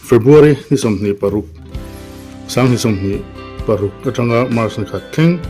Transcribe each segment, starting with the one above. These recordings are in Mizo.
February ni 26, 2026 atanga March ni khat thleng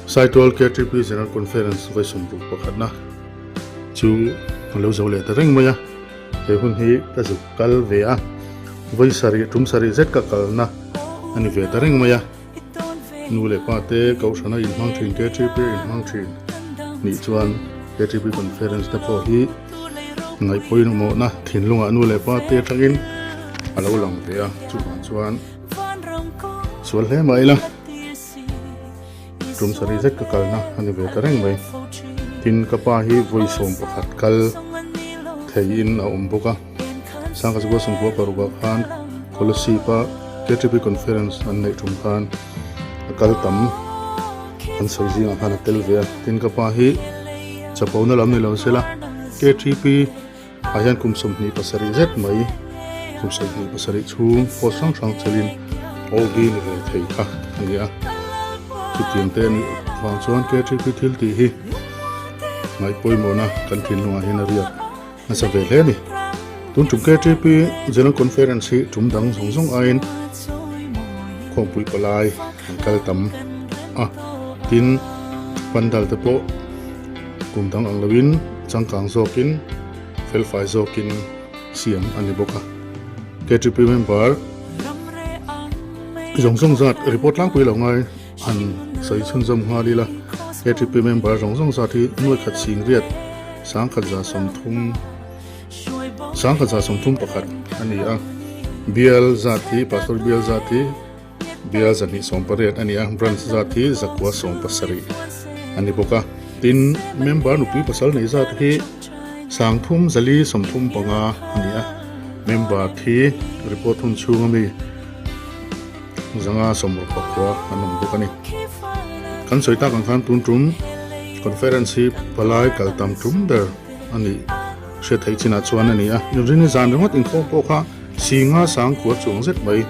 Saitual KTP General Conference vawi sawmruk pakhatna chu a lo zo leh ta reng mai a, he hun hi ka zuk kal ve a, vawi sarih tum sarih zet ka kalna a ni ve ta reng mai a, nu leh pa te Kohhrana inhmang thin KTP a inhmang thin nih chuan KTP Conference te pawh hi ngaihpawimawhna thinlungah nu leh pa te atangin a lo lang ve a, chuvang chuan sual hle mah ila. Tum sarih zet ka kalna a ni ve ta reng mai. Tin, ka pa hi vawi 11 kal theiin a awm bawk a. Sangha Zukua Sawmkua parukah khan Kolasib-a KTP Conference an neih tum khan a kal tam an sawi zingah khan a tel ve a. Tin, ka pa hi chapona lam ni lo sela KTP Ah hian kum 27 zet mai, kum 27 chhung post hrang hrang chelin OB ni ve thei kha a ni a. Chutiang te a nih vang chuan KTP thil tih hi ngaih pawimawhna kan thinlungah hian a riak nasa ve hle a ni. Tun tum KTP General Conference hi tum dang zawng zawng aiin khawmpui palai an kal tam a, tin pandal te pawh Kum dang ang loin changkang zawkin felfai zawkin siam a ni bawk a. KTP member zawng zawng zat report tlangpui lo ngai han sawi chhunzawm nghal ila. KTP member zawng zawng zat hi nuai khat sing riat 1130 1131 a ni a. Bial zat hi Pastor bial zat hi Bial 218 a ni a, branch zat hi 970 a ni bawk a. Tin, member nupui pasal nei zat hi 3435 a ni a. Member thi report hun chhung ami 569 an awm bawk a ni. Kan sawi tak ang khan tun tum conference hi palai kal tam tum ber a nih hriat theih chinah chuan a ni a. Inrini zan ringawt inkhawm pawh kha Singa sang kua chuang zet mai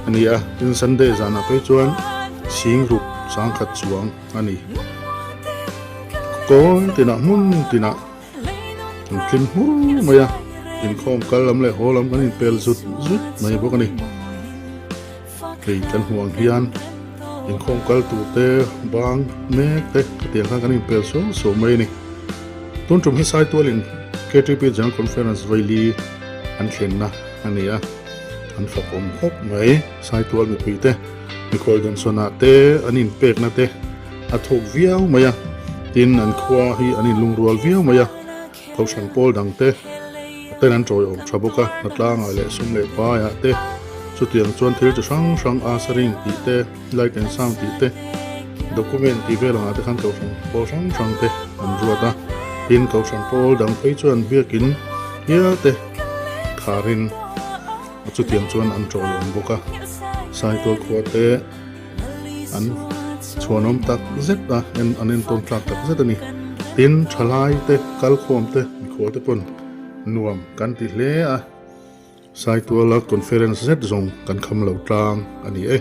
a ni a, tin Sunday zanah phei chuan sing ruk sang khat chuang a ni. Kawn tinah hmun tinah an tlim hmur mai a, inkhawm kal lam leh haw lam kan inpel zut zut mai bawk a ni. Hei kan hmuh ang hian inkhawm kal tur te bang mek te khatiang khan kan inpel suau suau mai a ni. Tun tum hi Saitualin KTP General Conference vaili an thlenna a ni a, an fakawm khawp mai. Saitual mipui te mikhual dawnsawnah te an inpekna te a thuk viau mai a, tin an khua hi an inlungrual viau mai a, Kohhran pawl dang te ten an tawiawm tha bawk a, hnatlangah leh sum leh paiah te chutiang chuan thil chi hrang hrang answering tih te, light and sound tih te, document tih vel angah te khan kohhran pawl hrang hrang te an ruat a, tin kohhran pawl dang phei chuan biakin hial te kharin chutiang chuan an tawiawm bawk a, Saitual khua te. An chhuanawm tak zet a, en an entawn tlak tak zet a ni. Tin, thalai te, kalkhawm te, mikhual te pawn nuam kan ti hle a. Saituala conference zet zawng kan kham lo tlang a ni e.